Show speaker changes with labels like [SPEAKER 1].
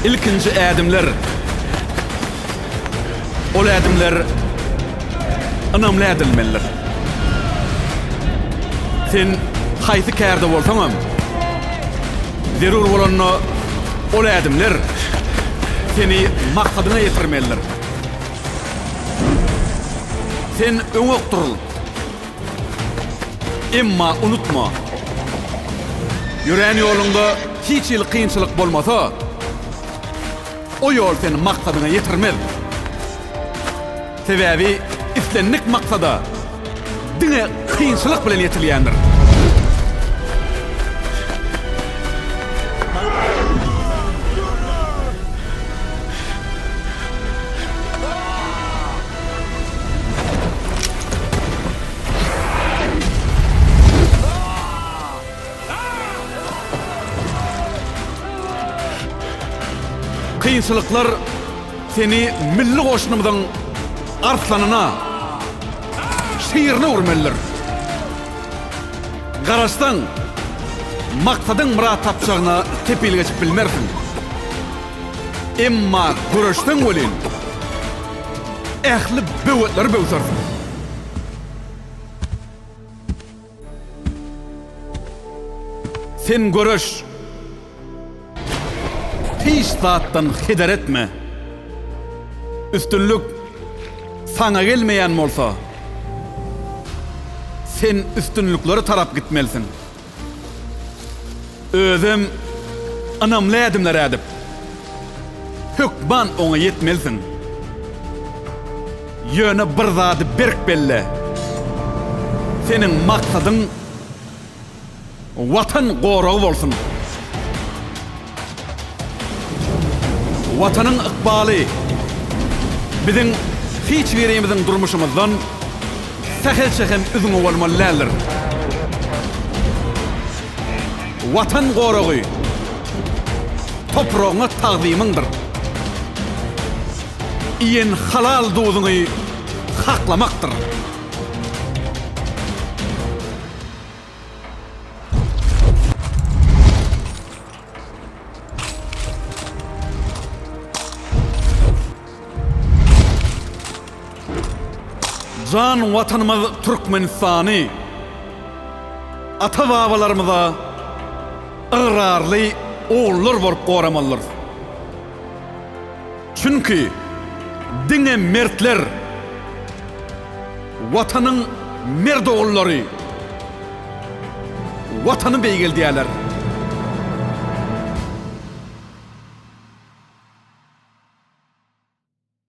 [SPEAKER 1] Ilkinji ädimler. Ol ädimler ynamly ädilmelidir. Sen haýsy kärde bolsaňam, zerur bolanda ol ädimler seni maksadyňa ýetirmelidir. Sen öňe okduryl. Emma unutma, ýörän ýoluňda hiç hili kynçylyk bolmasa, o ýol seni maksadyňa ýetirmez. Sebäbi islendik maksada diňe kynçylyk bilen ýetilýändir. Kynçylyklar seni milli goşunymyzyň arslanyna, şirine öwürmelidir. Garaşsaň, maksadyň myrat tapjagyna kepil geçip bilmersiň. Emma göreşseň welin, ähli böwetleri böwsersiň. Sen göreş! Hiç zatdan heder etme! Üstünlik saňa gelmeýän bolsa, sen üstünliklere tarap gitmelisiň. Özem ynamly ädimler ädip, hökman oňa ýetmelisiň. Ýöne bir zady berk belle, seniň maksadyň Watan goragy bolsun! Watanyň ykbaly biziň hiç birimiziň durmuşymyzdan sähelçe hem üzňe bolmaly däldir. Watan goragy topragyňa tagzymyňdyr. Iýen halal duzuňy haklamakdyr. Jan Watanymyz Türkmenistany ata-babalarymyza ygrarly ogullar bolup goramalydyrys. Çünki diňe mertler, Watanyň mert ogullary Watany beýgeldýärler.